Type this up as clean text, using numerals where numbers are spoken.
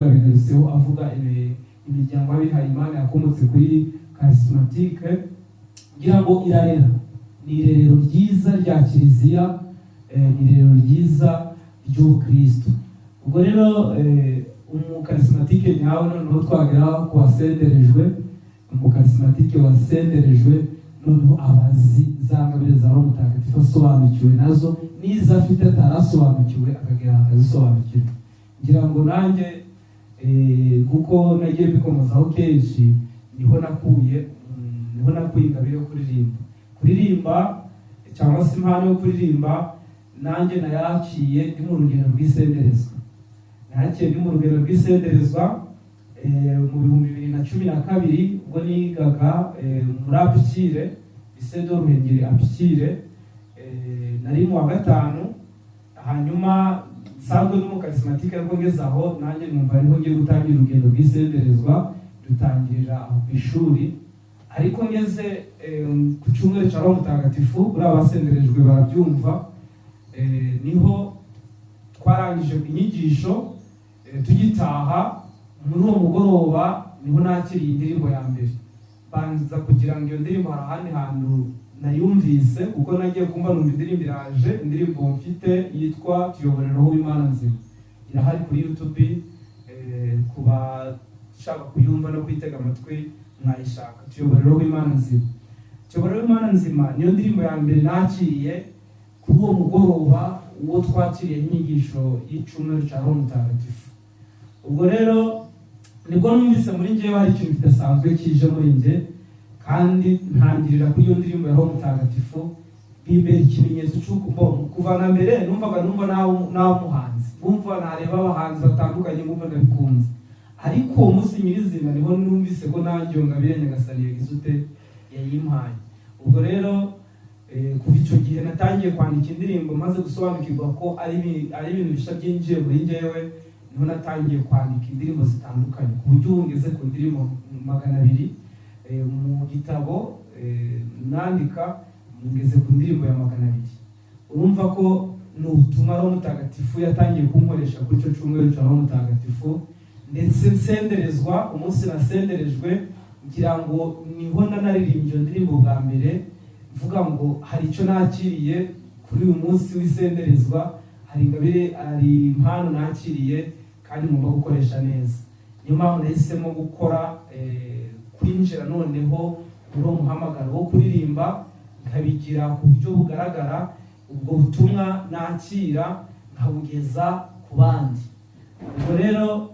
Yabigarutseho avuga imiryango y'abihaye Imana yakomotse kuri charismatique. Ngira ngo irarera, ni irerero ryiza rya Kiliziya, ni irerero ryiza ry'ubukristo. Ubwo rero umucharismatique nyawe, noneho twagera ku wasenderejwe, umucharismatique wasenderejwe noneho abazi za ngabire za Roho Mutagatifu, asobanukiwe nazo, n'izo afite atarasobanukiwe akagera akazisobanukirwa. Ngira ngo nanjye kuko nagiye mbikomozaho kenshi, niho nakuye ingabire yo kuririmba cyangwa se impano yo kuririmba. Nanjye nayaciye ndi mu rugendo rw'isenderezwa, nayaciye ndi mu rugendo rw'isenderezwa mu 2012, ubwo nigaga muri APIKIR, Lycée de Ruhengeri APIKIR, nari mu wa gatanu. Hanyuma nsanzwe n'umucharismatique, ariko ngeze aho nanjye numva ariho ngiye gutangira urugendo rw'isenderezwa, dutangirira aho ku ishuri. Ariko ngeze ku cyumweru cya Roho Mutagatifu, buriya abasenderejwe barabyumva, niho twarangije inyigisho, tugitaha muri uwo mugoroba niho nakiriye indirimbo ya mbere. Banza kugira ngo iyo ndirimbo hari ahandi hantu nayumvise, kuko nagiye kumva numva indirimbo iraje. Indirimbo mfite yitwa "Tuyobore Roho w'Imana Nzima" irahari kuri YouTube, ku bashaka kuyumva no kuyitega amatwi mwayishaka. "Tuyobore Roho w'Imana Nzima", "Tuyobore Roho w'Imana Nzima" niyo ndirimbo ya mbere nakiriye kuri uwo mugoroba uwo twakiriye inyigisho y'icyumweru cya Roho Mutagatifu. Ubwo rero nibwo numvise muri njyewe hari ikintu kidasanzwe kije muri njye, kandi ntangirira kuri iyo ndirimbo ya Roho Mutagatifu, bimbera ikimenyetso cy'uko bo kuva na mbere numvaga numva nawe umuhanzi, wumva nareba abahanzi batandukanye nkumva ndabikunze. Ariko uwo munsi nyirizina niho numvise ko nanjye iyo ngabire Nyagasani yagize ute, yayimpaye. Ubwo rero kuva icyo gihe natangiye kwandika indirimbo, maze gusobanukirwa ko ari ibintu bishya byinjiye muri njyewe, niho natangiye kwandika indirimbo zitandukanye, ku buryo ubu ngeze ku ndirimbo 200 mu gitabo nandika, ngeze ku ndirimbo ya 200. Urumva ko ni ubutumwa Roho Mutagatifu yatangiye kunkoresha kuri icyo cyumweru cya Roho Mutagatifu. Ndetse nsenderezwa, umunsi nasenderejwe, ngira ngo niho nanaririmbye iyo ndirimbo bwa mbere, mvuga ngo hari icyo nakiriye kuri uyu munsi w'isenderezwa, hari ingabire, hari impano nakiriye kandi ngomba gukoresha neza. Niyo mpamvu nahisemo gukora kwinjira noneho muri uwo muhamagaro wo kuririmba, nkabigira ku buryo bugaragara, ubwo butumwa nakira nkabugeza ku bandi. Ubwo rero